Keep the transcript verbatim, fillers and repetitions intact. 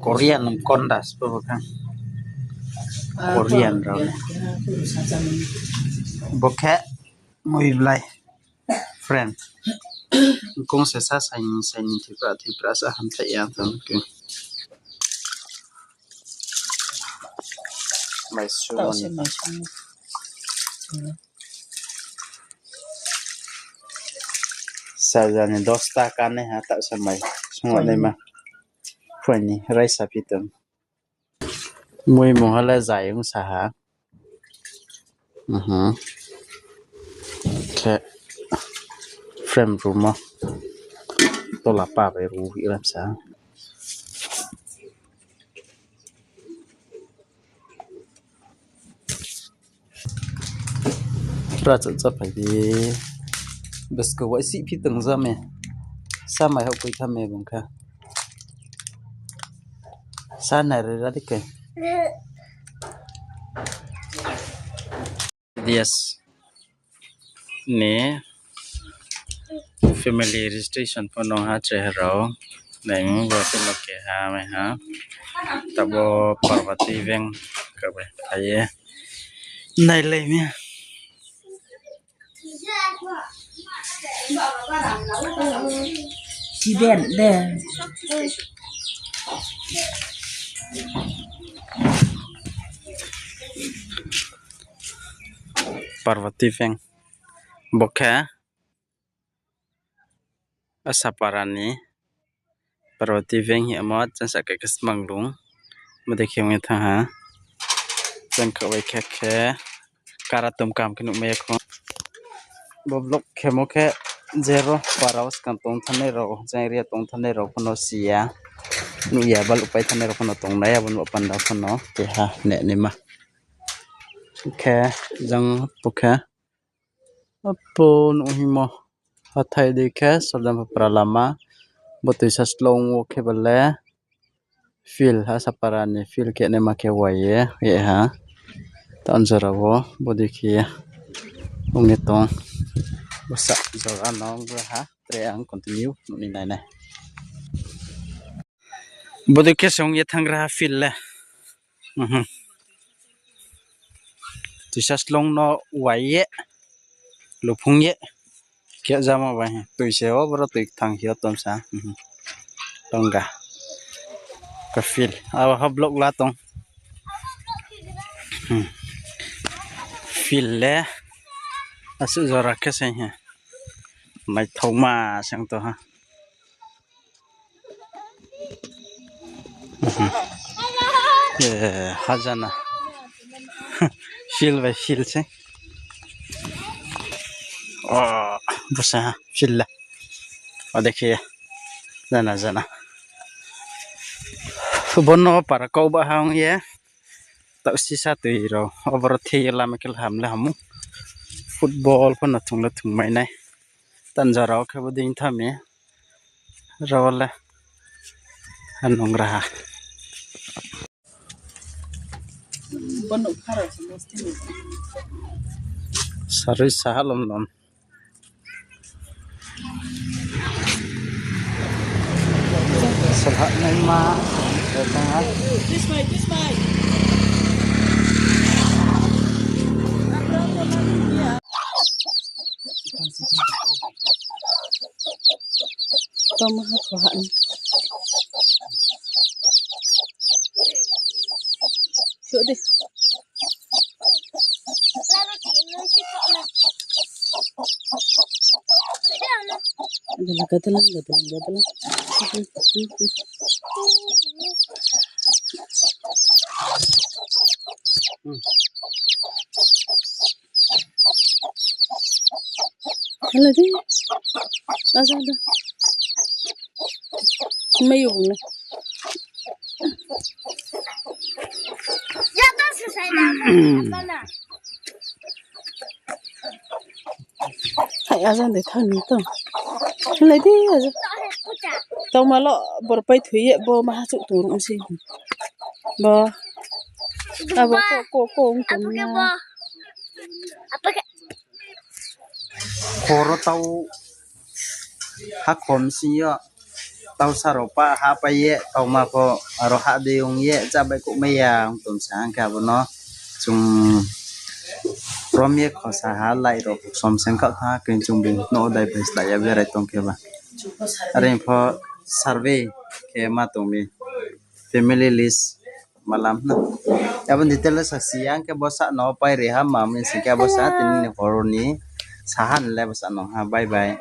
Korean konda spo bo khe. Korean rao. Bo khe mui blai. Friend. Kong se sa saini saini thipra thipra sa hamthai ya tong khe. Mai su mani. Sajani dos taka nai ha, taoh sa mai. Sungma nai ma. Phai ni raisa phi tong. Mui mungha le zai ong sa ha. Khe frame rumo. Tola pa bai ru wi lam sa. Ra cha cha phai di. Bwskang wai sih phi tong ja me. Sa mai hok koi tha me bung kha. Sa nai re ra di khe. Yes. Ni family registration pho no ha che rao. Nai mu bo pho no keha mai ha. Tabo Parvati Bank ka bai phai ye. Nai lai mi. Kiben de. Parvati Bank. Bo khe Asapara ni Parvati Bank hingmo, chang sa khe khe smanglung. Bodei khe ong ye thanng ha. Chang khe bai khe khe kara tom kaham khe nuhmai ya kho. Bo vlog khemo khe jero para wo skang tong thanngnai rao, jang area tong thanngnai rao pho no si ya. Nuh ya, baluh pai thanngnai rao pho no tongnai, abo ni panda pho no keha nehnaima. Khe jang pho khe Apo nuh hingmo hathái dei khe Sarjanpapra lama. Bo tuisa slong wo khe bale field, Asapara ni field khe naima khe wai ye, ye ha. Tao jora wo bodei khe ong ye tong. Bsa jora no ong ha, tre ang continue nuh ni nai nai. Bodei khe se ong ye thanng ra ha field le. Tuisa slong no wai ye, luphung ye, khe jama bai. Tui se o boro tui kthang hi o tom sa. Tongga. Ka field. Abo ha block la tong. Field le. Asuh jora khe se ha. Naithaoma se ong tong ha. Hajana. Field bai field se. O, bsa ha, field le. O dekhe, jana, jana. Bono para kau ba ha ong ye. Taoh sisa tui rao. Oboro the ye lama khe le ham le ham ou. Football pho no thung le thungmai nai. Tao jora wo khe bodei tha mi. Rao le. Anong ra ha. Sarui sa ha lom lom. Salhah naima. Tama ha kho ha ni. Suh di. Gadalang, gadalang, gadalang, gadalang. Hala di. Asa da. Mayu bung le. Hai, ajan de thang ni to. Lai di, ajan. Tau ma lo, bor pai thui ye, bo ma ha chuk tung rung si. Bo. Abo ko, ko, ko, ung tung ya. Khoro tau hakhom si yo. Tausa rao pah hahpai ye, tauma pho aro hah dei ong ye, chá baihkhouh mai ya ong tong se hang khe abo no chung rom ye khosa ha, light rao som seng khaoh thanng ha, khe chung bung no dai bai slái ya berai tong khe ba. Are pho survey khe ma tong mi, family list malam na. Abo ni detail le sasi ya, hing khe bsa no pai ri ha, ma mi sing khe bsa tini ni hor ni saha ni le bsa no ha, bye bye.